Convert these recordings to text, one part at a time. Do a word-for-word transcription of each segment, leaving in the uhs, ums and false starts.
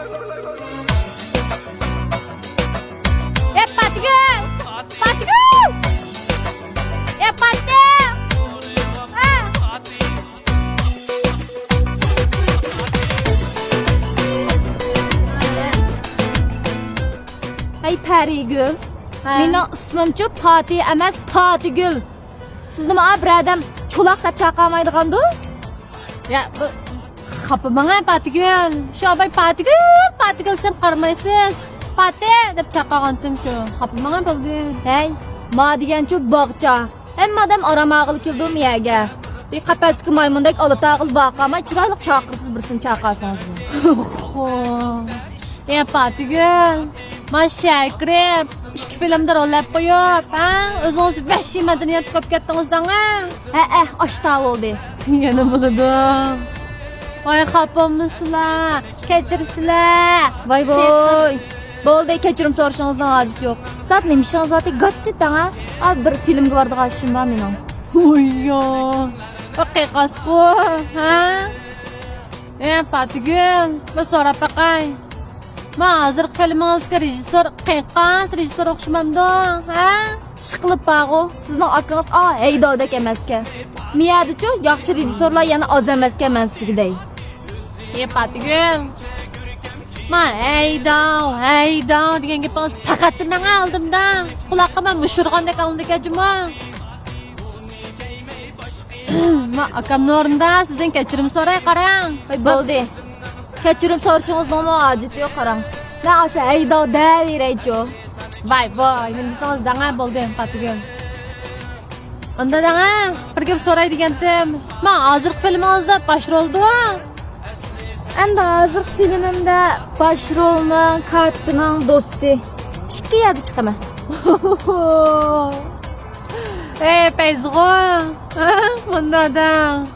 ئەي پاتىگۈل! پاتىگۈل! ئەي پاتى! ھە! ھەي پەرىگۈل، ھە. مېنىڭ ئىسمىمچۇ پاتى ئەمەس، پاتىگۈل. سىزنىمۇ ئا بىر ئادەم چولاق دەپ چاقىرمايدىغاندۇ؟ يا، بۇ، خاپا ماڭا پاتىگۈل. شۇ ئاباي پاتىگۈل، پاتىگۈل دېسەم قارىمايسىز. پاتى دەپ چاقىرغانتىم شۇ. خاپا ماڭا بولدى. ھەي، ما دېگەنچۇ باغچا. ھەممە ئادەم ئارام ئالغىلى كېلىدۇ مۇ يەرگە. بىر قەپەستىكى مايمۇندەك ئالا تاغىلى ۋارقىرىماي، چىرايلىق چاقىرىسىز بىرسىنى چاقىرسىڭىز. خو. يا پاتىگۈل، ما شەھەرگە كىرىپ، ئىككى فىلىمدا رول ئېلىپ قويۇپ، ھە؟ ئۆزىڭىز ۋەھشىي مەدەنىيەتلىك بولۇپ كەتتىڭىز دەڭە. ھەئە، ئاشتا بولدى. يەنە بولىدۇ. ۋاي، خاپا بولمىسىلا، كەچۈرسىلە. ۋاي، ۋاي. بولدى، كەچۈرۈم سورىشىڭىزنىڭ ھاجىتى يوق. سائەت نېمە ئىشىڭىز بار؟ گاچچىت دەڭە. ئا، بىر فىلىمگە بارىدىغان ئىشىم بار مېنىڭ. ھوييو. بۇ قىيقاسقۇ، ھە؟ ئە، پاتىگۈل، بىر سوراپ باقاي. ما ھازىرقى فىلىمىڭىزدىكى رېژىسسور قېنىققانسى رېژىسسور ئوخشىمامدۇ، ھە؟ ئىشقىلىپ بارغۇ، سىزنىڭ ئاكىڭىز ئا ھەيداۋدەك ئەمەسكەن. مىيەدىچۇ ياخشى رېژىسسورلار يەنە ئاز ئەمەسكەن مەن سىزگە دەي. ئى پاتىگۈل، ما ھەيداۋ، ھەيداۋ دېگەن گېپىڭىز پەقەتلا ماڭا ئالدىمدا. قۇلاققا مەن مۇشۇرغاندەك ئاڭلىدىكەن جۇمۇ. ما ئاكامنىڭ ئورنىدا سىزدىن كەچۈرۈم سوراي قاراڭ. ھەي، بولدى. كەچۈرۈم سورىشىڭىزنىڭمۇ ھاجىتى يوق، قاراڭ. مەن ئاشۇ ھەيداۋ دەۋېرەيچۇ. ۋاي، ۋاي، نېمە دېسىڭىز دەڭە، بولدى، پاتىگۈل. ئاندا دەڭە، بىر گەپ سوراي دېگەنتىم. ما ھازىرقى فىلىمىڭىزدا باش رولدۇ؟ ئەمدى ھازىرقى فىلىمىمدە باش رولنىڭ كاتىپىنىڭ دوستى. ئىككى يەردە چىقىمەن. ئەي، پەيزىغۇ، ھە؟ مۇنداق دەڭ.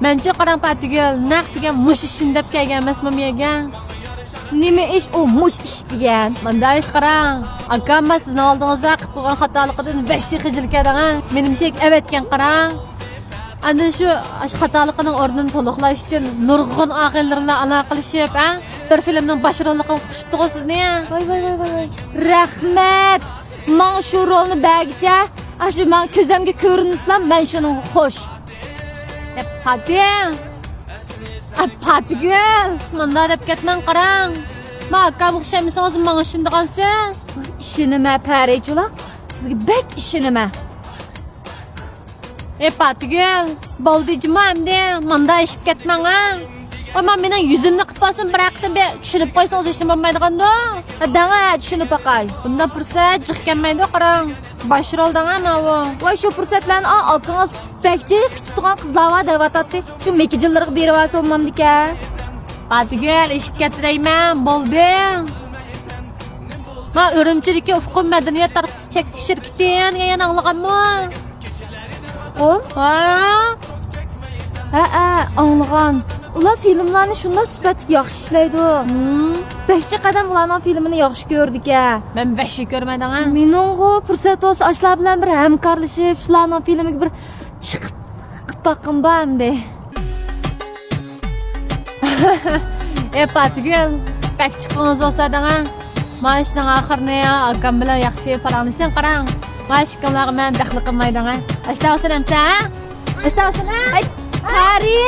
مەنچە قاراڭ پاتىگۈل، نەق دېگەن مۇشۇ ئىشنى دەپ كەلگەن ئەمەسمۇ مۇ يەرگە؟ نېمە ئىش ئۇ مۇشۇ ئىش دېگەن؟ مۇنداق ئىش قاراڭ، ئاكام مەن سىزنىڭ ئالدىڭىزدا قىلىپ قويغان خاتالىقىدىن ۋەھشىي خىجىل كەلدىڭ، ھە؟ مېنى مۇشۇ يەرگە ئەۋەتكەن قاراڭ. ئاندىن شۇ، شۇ خاتالىقىنىڭ ئورنىنى تولۇقلاش ئۈچۈن نۇرغۇن ئاغىنىلەر بىلەن ئالاقىلىشىپ، ھە؟ بىر فىلىمنىڭ باش روللۇقىغا قوشۇپتىغۇ سىزنى. ۋاي، ۋاي، ۋاي، ۋاي، ۋاي. رەھمەت! ماڭا شۇ رولنى بەرگىچە، ئاشۇ ماڭا كۆزۈمگە كۆرۈنمىسىلا، مەن شۇنىڭغا خوش. ئە، پاتى! ئە، پاتىگۈل! مۇنداق دەپ كەتمەڭ، قاراڭ. ما ئاكامغا ئىشەنمىسىڭىز، ماڭا ئىشىنىدىغانسىز. ئىشىنىمەن، پەرىچۇلا. سىزگە بەك ئىشىنىمەن. ئەي پاتىگۈل، بولدى جۇمۇ ئەمدى، مۇنداق ئېشىپ كەتمەڭ ھە. ئامان مېنىڭ يۈزۈمنى قىپ بولسۇن، بىر ھەقتىن بىر چۈشىنىپ قويسىڭىز ھېچنېمە بولمايدىغاندۇ. ھە، دەڭە، چۈشىنىپ باقاي. بۇنداق پۇرسەت جىق كەلمەيدۇ، قاراڭ. باش رول دەڭە ماۋۇ. ۋاي، شۇ پۇرسەتلەرنى ئا، ئاكىڭىز بەك جىق كۈتۈپ تۇرغان قىزلار بار دەۋاتاتتى. شۇ مېكىجىنلىرىغا بېرىۋالسا بولمامدىكەن؟ پاتىگۈل، ئېشىپ كەتتى دەيمەن، بولدى. ما ئۈرۈمچىدىكى ئۇفقۇم مەدەنىيەت تارقىتىش چەكلىك شىركىتى دېگەن يەنە ئاڭلىغانمۇ؟ ئۇفقۇم؟ ھا؟ ھەئە، ئاڭلىغان. ئۇلار فىلىملارنى شۇنداق سۈپەتلىك ياخشى ئىشلەيدۇ. ھىم. بەك جىق ئادەم ئۇلارنىڭ فىلىمىنى ياخشى كۆرىدىكەن. مەن ۋەھشىي كۆرمەيدىغان. مېنىڭغۇ پۇرسەت بولسا ئاشۇلار بىلەن بىر ھەمكارلىشىپ، شۇلارنىڭ فىلىمىگە بىر چىقىپ قىپ باققۇم بار ئەمدى. ئەي پاتىگۈل، بەك چىققىڭىز بولسا دەڭە. مانا ئىشنىڭ ئاخىرىنى ئاكام بىلەن ياخشى پاراڭلىشىڭ قاراڭ. مانا ئىككىڭلارغا مەن دەخلى قىلماي دەڭە. ئاشتا بولسۇن ئەمسە ھە؟ ئاشتا بولسۇن ھە؟ ھەي، قارى!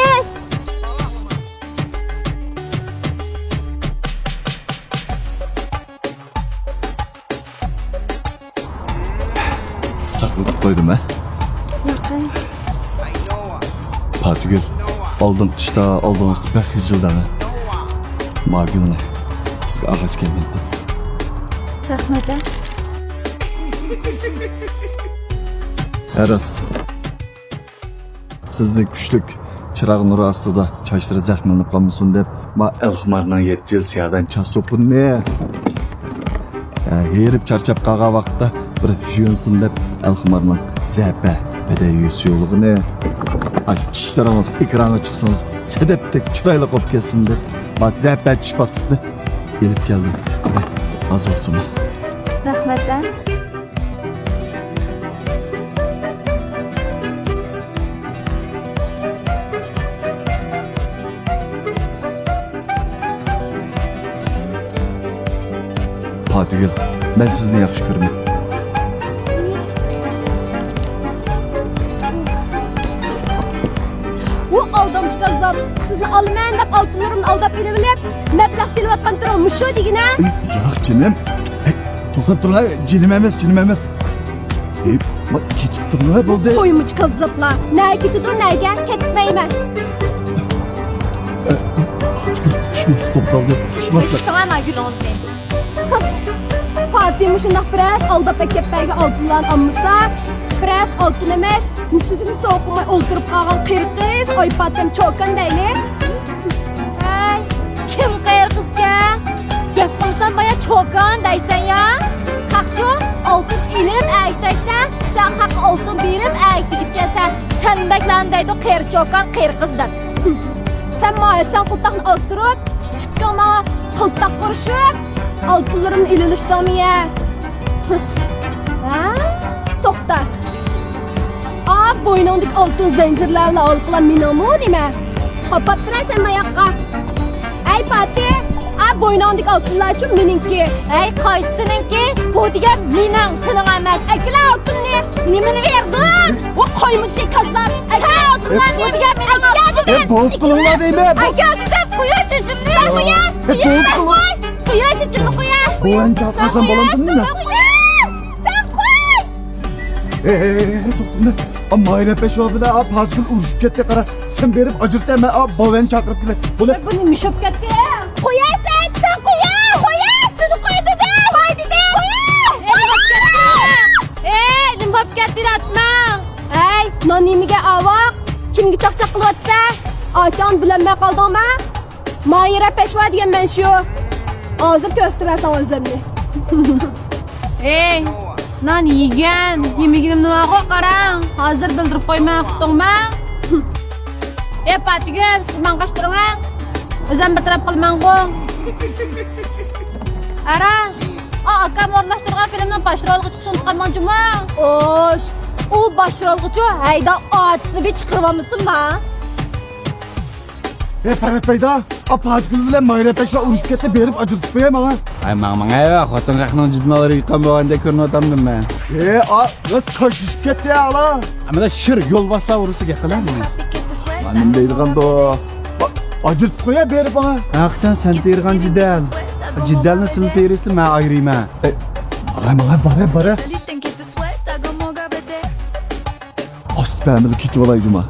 ساقلىتىپ قويدۇم ھە. ياقەي. پاتىگۈل، ئالدىنقى ئىشتا ئالدىڭىزدا بەك خىجىلداڭ ھە. ماگۈلنى سىزگە ئالغاچ كەلگەنتىم. رەھمەت ھە. ھە راست. سىزنىڭ كۈچلۈك چىراغ نۇرى ئاستىدا چاچلىرى زەخىملىنىپ قالمىسۇن دەپ، ما ئەلخۇمارنىڭ يەتتە يىل سىيادان چاچ سوپۇنىنى، ھېرىپ چارچاپ قالغان ۋاقىتتا بىر يۇيۇنسۇن دەپ، ئەلخۇمارنىڭ زەپە بەدەن يۇيۇش يولىغىنى، ئاي، چىشلىرىڭىز ئېكرانغا چىقسىڭىز سەدەپتەك چىرايلىق بولۇپ كەتسۇن دەپ، ما زەپە چىش پاستىسىنى ئېلىپ كەلدىم. ئاز بولسىمۇ. رەھمەت ھە. پاتىگۈل، مەن سىزنى ياخشى كۆرىمەن. ئۇ ئالدامچى كاززاپ، سىزنى ئالىمەن دەپ ئالتۇنلىرىمنى ئالداپ ئېلىۋېلىپ، مەبلەغ سېلىۋاتقان تۇرۇڭ مۇشۇ دېگىنە. ئەي، ياق جېنىم. ئەي، توختاپ تۇرۇڭ، جېنىم ئەمەس، جېنىم ئەمەس. ئەي، ما، كېتىپ تۇرۇڭ، بولدى. قويمىچى كاززاپلار، نەگە كېتىدۇ، نەگە كەتمەيمەن. ئۇقۇشماس بولۇپ قالدى، ئۇقۇشماس. ئېچىشتىڭا گۈلىڭىزنى. پاتىم مۇشۇنداق بىرەز ئالداپ ئەكەپ بەرگەن ئالتۇنلارنى ئالمىسا، بىرەز ئالتۇن ئەمەس، سىزگىمۇ سوقۇماي ئولتۇرۇپ قالغان قېرى قىز، ئاي پاتىم چوكان دەيلى. ھەي، كىم قېرى قىزكەن؟ گەپ قىلسام بايا چوكان دەيسەن يا. خەقچۇ ئالتۇن ئېلىپ ئەگىتەكسەن، سەن خەققە ئالتۇن بېرىپ ئەگىتىپ كەتكەنسەن. سەندەكلەرنى دەيدۇ قېرى چوكان، قېرى قىز دەپ. سەن مايسان قىلتاقنى ئاستۇرۇپ، چىققىڭ ماڭا قىلتاق قۇرۇشۇپ، ئالتۇنلىرىمنى ئېلىۋېلىشتىڭمۇ يە؟ ھە؟ توختا. ئا، بوينۇڭدىكى ئالتۇن زەنجىرلەر بىلەن ھالقىلار مېنىڭمۇ نېمە؟ قاپاپ تۇرە سەن ماياققا. ئەي پاتى، ئا، بوينۇڭدىكى ئالتۇنلارچۇ مېنىڭكى. ئەي قايسىنىڭكى؟ بۇ دېگەن مېنىڭ، سېنىڭ ئەمەس. ئەكىلە ئالتۇننى. نېمىنى بەردىڭ؟ ئۇ قويمىچى كاززاپ. ئەكىلە ئالتۇنلارنى. بۇ دېگەن مېنىڭ ئالتۇنۇم. ئەكەل دېدىم. ئەكەل دېدىم. قويۇ چېچىمنى. قويۇ. قويۇ چېچىمنى قويە. بۇ ئەنچە قازان بولامدۇ؟ سەن قوي! سەن قوي! ئەي، ئەي، ئەي، ئەي، توختىما. ئا، ماھىرە پەشۋا بىلەن، ئا، پاتىگۈل ئۇرۇشۇپ كەتتى، قارا. سەن بېرىپ ئاجرىتە، مەن، ئا، باۋەننى چاقىرىپ كېلەي. بولە. بۇ نېمە ئىش بولۇپ كەتتى؟ قويە سەن، سەن قويە! قويە! سېنى قوي دېدىم! قوي دېدىم! قويە! ئەي، نېمە بولۇپ كەتتى؟ ئەي، نېمە بولۇپ كەتتى دەپمەن؟ ئەي، نان يېمىگەن ئاۋاق، كىمگە چاقچاق قىلىۋاتىسەن؟ ئاچاڭنى بىلەلمەي قالدىڭمۇ؟ ماھىرە پەشۋا دېگەن مەن شۇ. ھازىر كۆرسىتىمەن ساڭا ئۆزۈمنى. ئەي، نان يېگەن، يېمىگىنىم نېمىغۇ قاراڭ. ھازىر بىلدۈرۈپ قويماي ئۇقتۇڭما؟ ئەي پاتىگۈل، سىز ماڭغاچ تۇرۇڭ. ئۆزۈم بىر تەرەپ قىلماڭغۇ. ئاراس، ئا، ئاكام ئورۇنلاشتۇرغان فىلىمنىڭ باش رولىغا چىقىشىنى ئۇنتۇپ قالماڭ جۇمۇ. خوش، ئۇ باش رولغىچۇ ھەيدە ئاچىسىنى بىر چىقىرىۋالمىسۇنما؟ ئەي پەرھات پەيدا، ئا، پاتىگۈل بىلەن ماھىرە پەشۋا ئۇرۇشۇپ كەتتى، بېرىپ ئاجرىتىپ قوياي ماڭا. ئەي ماڭ، ماڭ، ئەي، خوتۇن خەقنىڭ جىدىنالىرى يېقىن بولغاندەك كۆرۈنۈۋاتامدىم مەن. ئەي، ئا، راست چاچلىشىپ كەتتى ئالا. ئەمدى شىر يول باسلا ئۇرۇسى گەپ قىلامىز. نېمە دەيدىغاندۇ؟ ئاجرىتىپ قوياي بېرىپ ماڭا. ئاقچان سەن تېرىغان جىدەل. جىدەلنى سىلى تېرىسا مەن ئايرىيمەن. ئەي، ماڭا، ماڭا، بارە، بارە. ئاستا پەمىلى كېتىۋالاي جۇما.